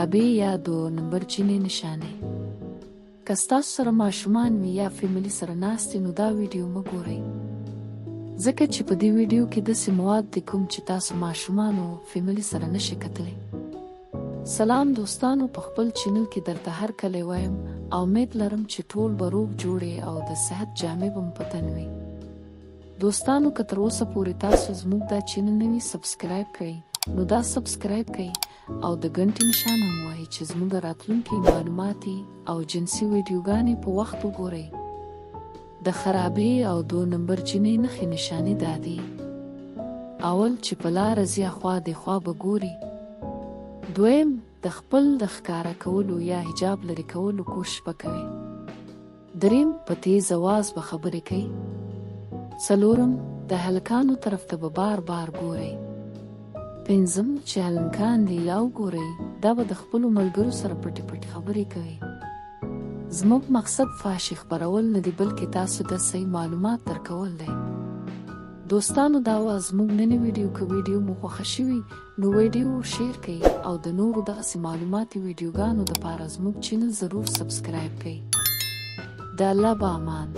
خرابې یا دو نمبر چینې نشانې. که ستاسو سره ماشومان وي یا فیملی سره ناست نو دا ویډیو مه ګورئ، ځکه چې په دې ویډیو کې داسې مواد دي کوم چې تاسو ماشومانو فیملی سره نشئ کتلی. سلام دوستانو، په خپل چینل کې درته هر کلی وایم او امید لرم چې ټول به روغ جوړې او د صحت جامې به مو په تن وي. دوستانو، که تر اوسه پورې تاسو زموږ دا چینل نه وي سبسکرایب کړئ نو دا سبسکرایب کړئ او د ګنټې نشان هم وهئ چې زموږ راتلونکي معلوماتي او جنسي ویډیوګانې په وخت وګورئ. د خرابې او دو نمبر چینې نښې نشانې دا دي: اول، چې په لاره ځي خوا دې خوا به ګوري. دویم، د خپل د ښکاره کولو یا حجاب لرې کولو کوشش به کوي. دریم، په تیز اواز به خبرې کوي. څلورم، د هلکانو طرف ته به بار بار ګوري. پنځم، چې هلکان دی یا وګورئ دا به د خپلو ملګرو سره پټې پټې خبرې کوي. زموږ مقصد فحاشي خپرول نه دي، بلکې تاسو ته صحیح معلومات درکول دی. دوستانو، دا وه زموږ ننۍ ویډیو. که ویډیو مو خوښه شوي نو ویډیو share کړئ او د نورو دغسې معلوماتي ویډیوګانو دپاره زموږ چینل ضرور سبسکرایب کړئ. د الله په امان.